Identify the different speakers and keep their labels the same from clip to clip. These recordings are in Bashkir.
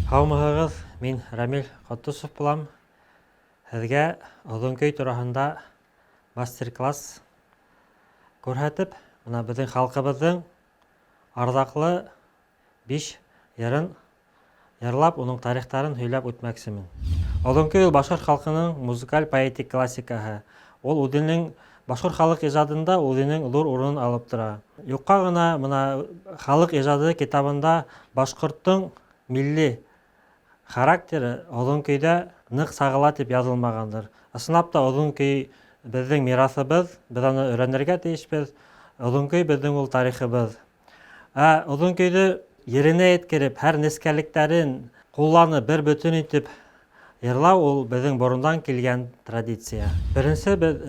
Speaker 1: Һаумыһығыҙ, мин Рамил Ҡотдосов булам. Һеҙгә оҙон көй тураһында мастер-класс күрһәтеп, бына беҙҙең халҡыбыҙҙың арҙаҡлы биш йырын йырлап, уның тарихтарын һөйләп үтмәксемен. Оҙон көй ул башҡорт халҡының музыкаль поэтик классикаһы. Ул үҙенең башҡорт халыҡ ижадында үҙенең ҙур урынын алып тора. Юҡҡа ғына бына халыҡ ижады китабында башҡорттоң милли характеры оҙон көйҙә ныҡ сағыла тип яҙылмағандыр. Ысынлап та оҙон көй беҙҙең мираҫыбыҙ, беҙ аны өйрәнергә тейешбеҙ. Оҙон көй беҙҙең ул тарихыбыҙ. Ә оҙон көйҙө еренә еткереп, һәр нескәлектәрен ҡулланып, бер бөтөн итеп йырлау ул беҙҙең борондан килгән традиция. Беренсе беҙ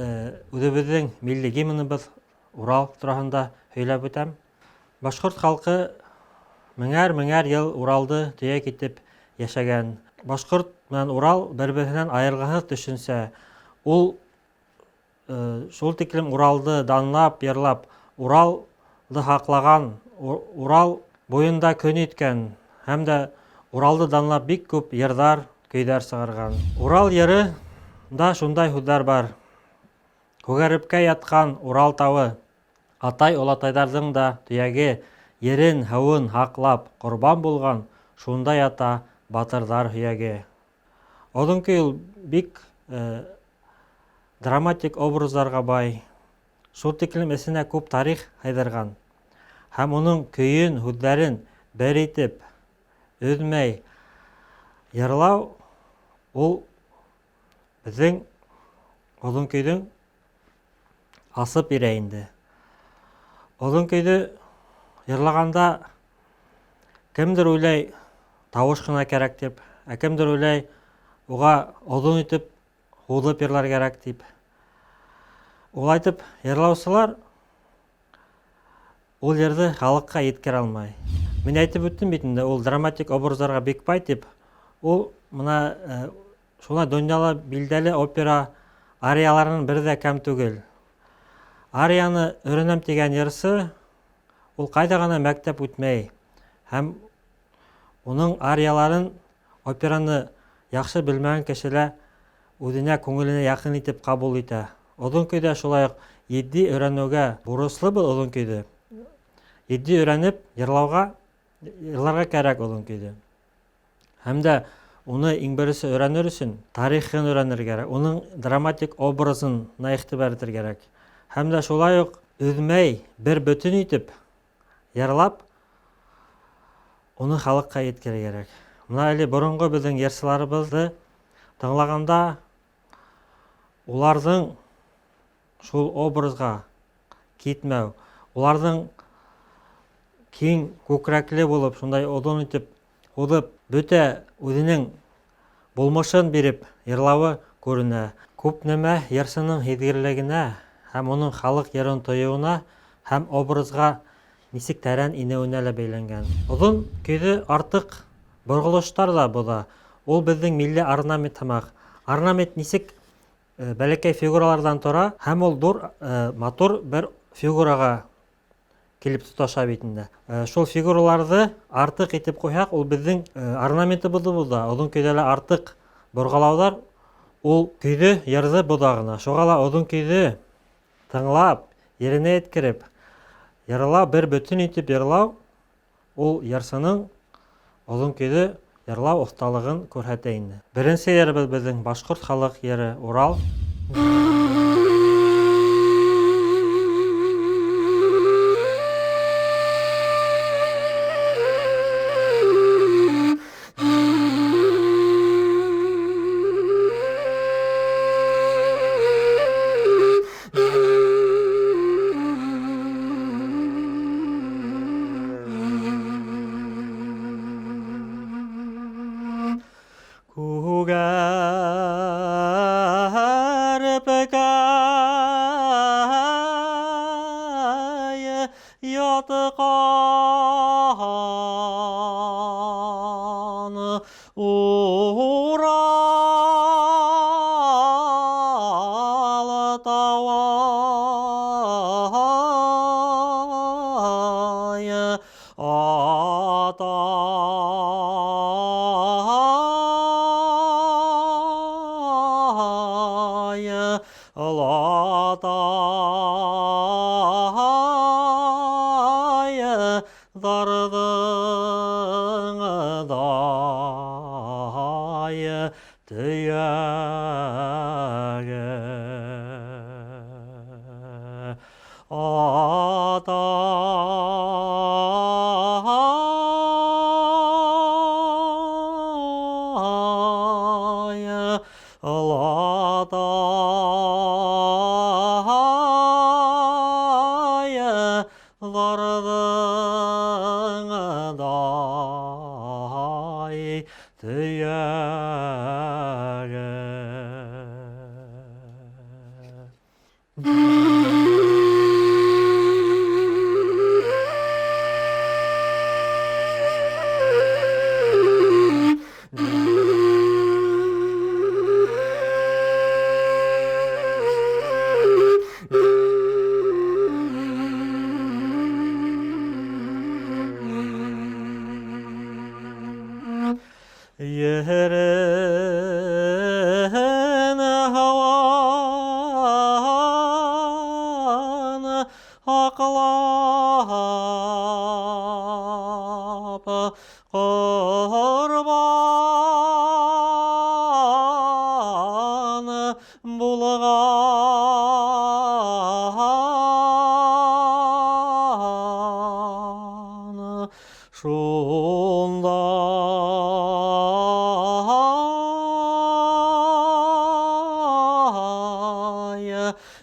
Speaker 1: үҙебеҙҙең милли гимныбыҙ Урал тураһында һөйләп үтәм. Башҡорт халҡы меңәр-меңәр йыл Уралды төйәк итеп йәшәгән. Башҡорт менән Урал бер-береһенән айырылғыһыҙ төшөнсә. Ул шул тиклем Уралды данлап, йырлап, Уралды һаҡлаған, Урал буйында көн иткән һәм дә Уралды данлап бик күп йырҙар, көйҙәр сығарған. Урал йыры да шундай һүҙҙәр бар. Күгәрепкә ятҡан Урал тауы, атай-олатайҙарҙың да төйәге, ерен, һыуын һаҡлап ҡорбан булған, шунда ята батырҙар һөйәге. Оҙон көй ул бик драматик образдарға бай, шул тиклем эсенә күп тарих һыйҙырған. Һәм уның көйөн, һүҙҙәрен бер итеп, өҙмәй йырлау ул беҙҙең оҙон көйҙөң асып бирә инде. Оҙон көйҙө йырлағанда кемдер уйлай тауыш ҡына кәрәк тип, ә кемдер уйлай уға оҙон итеп һуҙып йырлар кәрәк тип. Улайтып йырлаусылар ул йырҙы халыҡҡа еткерә алмай. Мин әйтеп үттем бит инде, ул драматик образдарға бик бай тип. Ул бына шулай донъяла билдәле опера арияларының бере ҙә кәм түгел. Арияны өйрәнәм тигән йырсы ул ҡайҙа ғына мәктәп үтмәй һәм уның арияларын операны яҡшы белмәгән кеше лә үҙенә күңеленә яҡын итеп ҡабул итә. Оҙон көйҙә шулай уҡ етди өйрәнеүгә бурыслыбыҙ оҙон көйҙө. Етди өйрәнеп йырлауға, йырларға кәрәк оҙон көйҙө. Һәм дә уны иң беренсе өйрәнер өсөн тарихын өйрәнер кәрәк, уның драматик образына иғтибар итер кәрәк. Һәм дә шулай уҡ өҙмәй бер бөтөн итеп йырлап уны халыҡҡа еткерер кәрәк. Бына әле боронғо беҙҙең йырсыларыбыҙҙы тыңлағанда уларҙың шул образға китмәү, уларҙың киң күкрәкле булып, шундай оҙон итеп һуҙып, бөтә үҙенең булмышын биреп йырлауы күренә. Күп нәмә йырсының һиҙгерлегенә һәм уның халыҡ йырын тойоуына һәм образға нисек тәрән инеүенә лә бәйләнгән. Оҙон көйҙө артыҡ борғолоштар ҙа боҙа. Ул беҙҙең милли орнамент һымаҡ. Орнамент нисек бәләкәй фигураларҙан тора һәм ул ҙур матур бер фигураға килеп тоташа бит инде. Шул фигураларҙы артыҡ итеп ҡуйһаҡ, ул беҙҙең орнаментыбыҙҙы боҙа. Оҙон көйҙә лә артыҡ борғалауҙар ул көйҙө, йырҙы боҙа ғына. Шуға ла оҙон көйҙө тыңлап, еренә еткереп, йырлау, бер бөтөн итеп йырлау ул йырсының оҙон көйҙө йырлау оҫталығын күрһәтә инде. Беренсе йырыбыҙ беҙҙең башҡорт халыҡ йыры Урал. Күгәрепкәй ятҡан Урал тауы, атай. Олатай, Дарҙың дай төйәге. Атай, олатай, Дарҙың дай төйәге. Ерен һауаны һаҡлап, ҡорбан булған. Шунда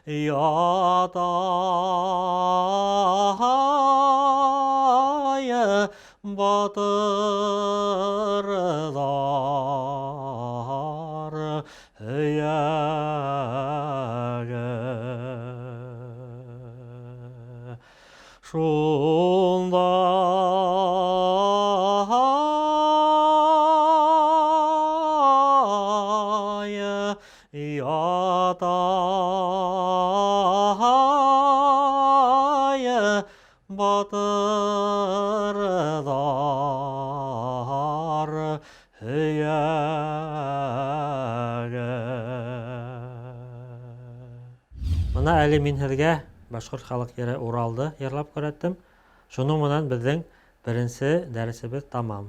Speaker 1: ятай батырҙар һөйәге. Шунда ятай батырҙар һөйәге. Бына әле мин һеҙгә башҡорт халыҡ йыры Уралды йырлап күрһәттем. Шуның менән беҙҙең беренсе дәресебеҙ тамам.